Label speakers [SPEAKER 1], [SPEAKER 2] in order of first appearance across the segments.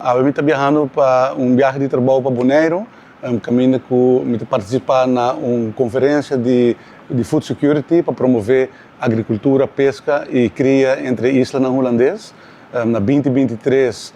[SPEAKER 1] Awe mi ta biahando pa un biahe di trabou pa Boneiru, kaminda ku mi ta partisipá na un konferensia di di food security pa promové agrikultura, peska i kria entre e islanan hulandes. Na 2023,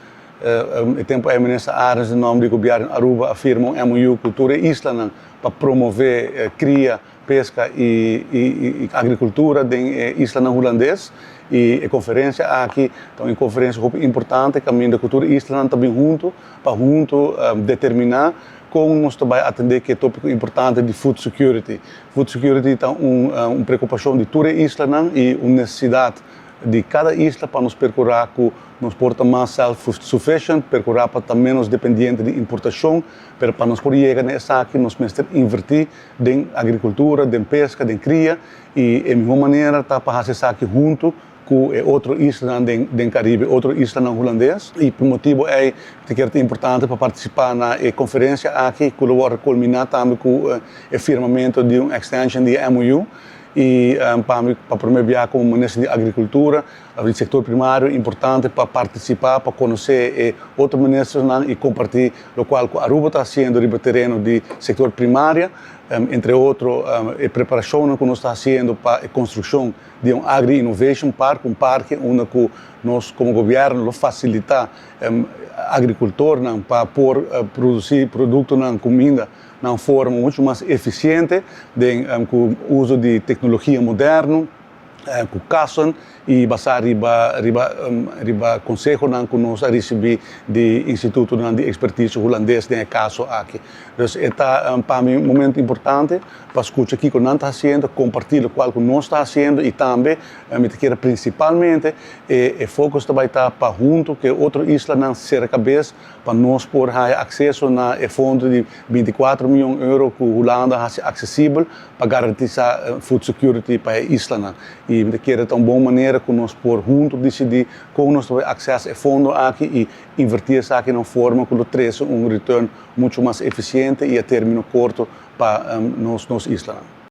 [SPEAKER 1] e tempu ei Minister Arends den nòmber di gobièrnu Aruba a firma un MOU ku tur e islanan pa promové kria, peska i agrikultura den e islanan hulandes i e konferensia aki ta un konferensia hopi importante kaminda ku tur e islanan ta bin huntu pa huntu determiná kon nos ta bai atendé ku e tópiko importante di food security. Food security ta un preokupashon di tur e islanan i un nesesidat di kada isla pa nos perkurá ku nos por ta mas self sufficient, perkurá pa ta ménos dependiente di importashon, pero pa nos por yega na esaki nos mester invertí den agrikultura, den peska, den kria i e mihó manera ta pa hasi esaki huntu ku e otro islanan den den Karibe, otro islanan hulandes i pa motibu ei ta kere ta importante pa partisipá na e konferensia aki ku lo wòrdu kulminá tambe ku e firmamentu di un extension di e MOU i pa mi pa promé bia komo minister di agrikultura di sektor primario importante pa partisipá pa konosé e otro ministernan i kompartí lokual ku Aruba ta hasiendo riba tereno di sektor primaria, entre otro e preparashonnan ku nos ta hasiendo pa e konstrukshon di un Agri Innovation Park, un parke unda ku nos komo gobièrnu lo fasilitá agrikultornan pa por produsí produktonan, kuminda na un forma muchu mas efisiente den ku uso di teknologia moderno. Ku kason i basá riba riba riba konsehonan ku nos a risibí di institutonan di ekspertise hulandes den e kaso aki. Dus e ta pa mi un momento importante pa skucha kiko nan ta hasiendo, kompartí lokual ku nos ta hasiendo i tambe mi ta kere prinsipalmente e e fokus ta bai ta pa huntu ku e otro islanan sera kabes pa nos por haya akseso na e fondo di 24 mion euro ku Hulanda a hasi aksesibel pa garantisá food security pa e islanan. I mi ta kere ta un bon manera ku nos por huntu disidí kon nos ta bai akses e fondo aki i invertí esaki na un forma ku lo trese un return muchu mas efisiente i a término korto pa nos nos islanan.